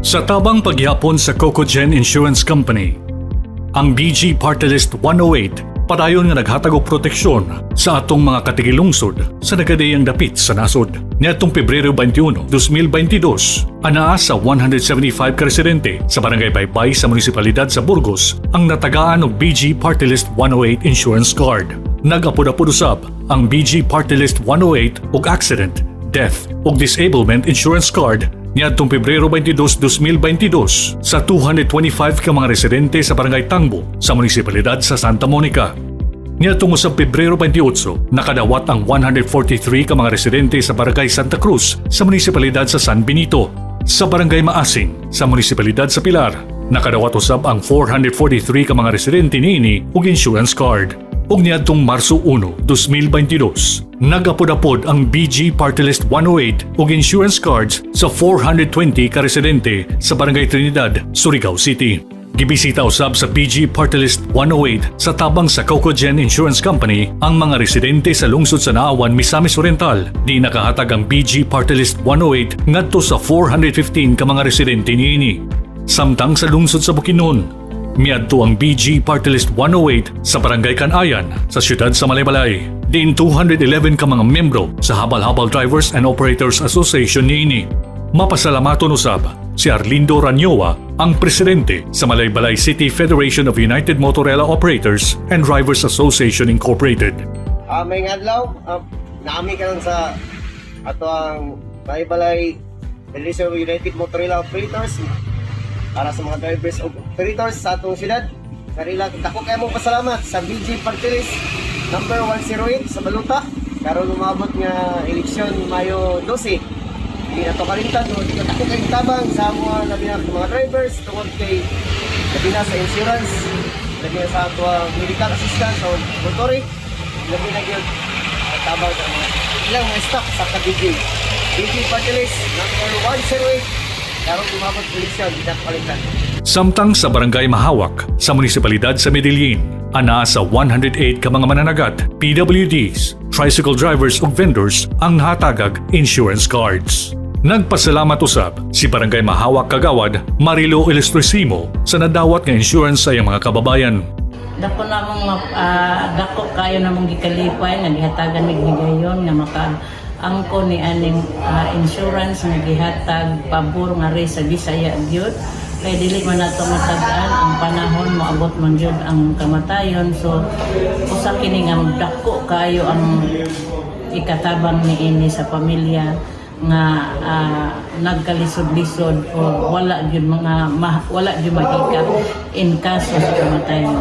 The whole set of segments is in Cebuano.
Sa tabang pagyapon sa Cocogen Insurance Company, ang BG Party List 108 padayon nga naghatag og proteksyon sa atong mga katigilungsod sa nagkadiyang dapit sa nasod. Niadtong Pebrero 21, 2022, anaa sa 175 ka residente sa Barangay Baybay sa Munisipalidad sa Burgos ang natagaan og BG Party List 108 Insurance Card. Nag-apod-apod usab ang BG Party List 108 og accident, death ug disablement insurance card niadtong Pebrero 22, 2022 sa 225 ka mga residente sa Barangay Tangbo sa Munisipalidad sa Santa Monica. Niadtong usab Pebrero 28, nakadawat ang 143 ka mga residente sa Barangay Santa Cruz sa Munisipalidad sa San Benito. Sa Barangay Maasing sa Munisipalidad sa Pilar, nakadawat usab ang 443 ka mga residente niini og insurance card. Ug niadtong Marso 1, 2022, nagapod-apod ang BG Party List 108 og insurance cards sa 420 ka residente sa Barangay Trinidad, Surigao City. Gibisita usab sa BG Party List 108 sa tabang sa Cocogen Insurance Company ang mga residente sa lungsod sa Naawan, Misamis Oriental. Di nakahatag ang BG Party List 108 ngadto sa 415 ka mga residente niini. Samtang sa lungsod sa Bukidnon, miadto ang BG Party List 108 sa Barangay Kanayan sa siyudad sa Malaybalay. Diin 211 ka mga membro sa Habal-Habal Drivers and Operators Association niini. Mapasalamaton usab si Arlindo Ranyoa, ang presidente sa Malaybalay City Federation of United Motorela Operators and Drivers Association Incorporated. May adlaw, naami karon sa ato ang Malaybalay Federation of United Motorela Operators para sa mga drivers o operators sa atong syudad. Sarila, dako kayo mong pasalamat sa BG Party List number 108 sa Baluta. Karon umabot nga eleksyon Mayo 12. Hindi na to kalimtan, no? Di dako kayong tabang sa mga labi na mga drivers tungod kay labi na sa insurance, labi na sa ato ang medical assistance o motori, labi na gyud ang tabang sa mga ilang mga staff sa ka-BG. BG Party List number 108, karon umabot eleksyon, di na to kalimtan. Samtang sa Barangay Mahawak sa Munisipalidad sa Medellin, anaa sa 108 ka mga mananagat, PWDs, tricycle drivers ug vendors ang nahatagag insurance cards. Nagpasalamat usab si Barangay Mahawak Kagawad Marilo Ilustrisimo sa nadawat nga insurance sa iyang mga kababayan. Dako namong dako kayo namong gikalipay nga gihatagan mig higayon nga maka angko ni aning insurance nga gihatag pabor nga rin sa Bisaya gyud, kay dili man nato matag-an ang panahon, moabot man gyud ang kamatayon. So usa kini nga dako kayo ang ikatabang niini sa pamilya nga nagkalisod-lisod o wala gyud wala gyud mahikap in kaso sa kamatayon.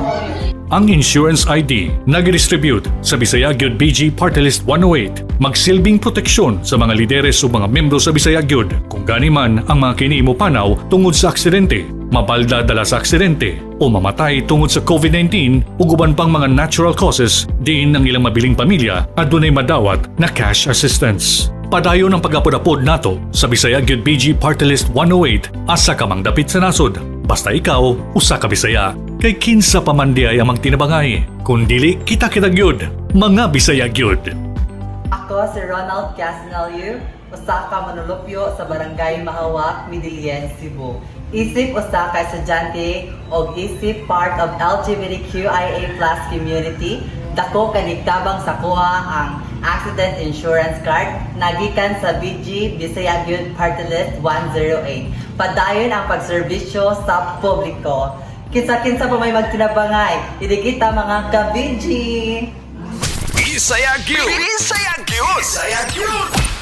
Ang Insurance ID nag-distribute sa Bisaya Gyud BG Party List 108 magsilbing proteksyon sa mga lideres o mga membro sa Bisaya Gyud kung gani man ang mga kini mopanaw tungod sa aksidente, mabalda dala sa aksidente o mamatay tungod sa COVID-19 ug uban pang mga natural causes, diin ang ilang mabiling pamilya adunay madawat na cash assistance. Padayon ang pag-apod-apod nato sa Bisaya Gyud BG Party List 108 asa ka mang dapit sa nasod. Basta ikaw, usa ka Bisaya. Kay kinsa pa man diay ang magtinabangay. Kung dili, kita-kita gyud. Mga Bisaya gyud. Ako si Ronald Casinalio, usa ka manulupyo sa Barangay Mahawak, Medellin, Cebu. Isip usa ka estudyante og isip part of LGBTQIA+ community, dako kanigtabang sa kuha ang accident insurance card nagikan sa BG Bisaya Gyud Party List 108. Padayon ang pagserbisyo sa publiko. Kinsa-kinsa pa may magtinabangay, hindi kita mga ka-BG! Bisaya Gyud! Bisaya Gyud! Bisaya Gyud!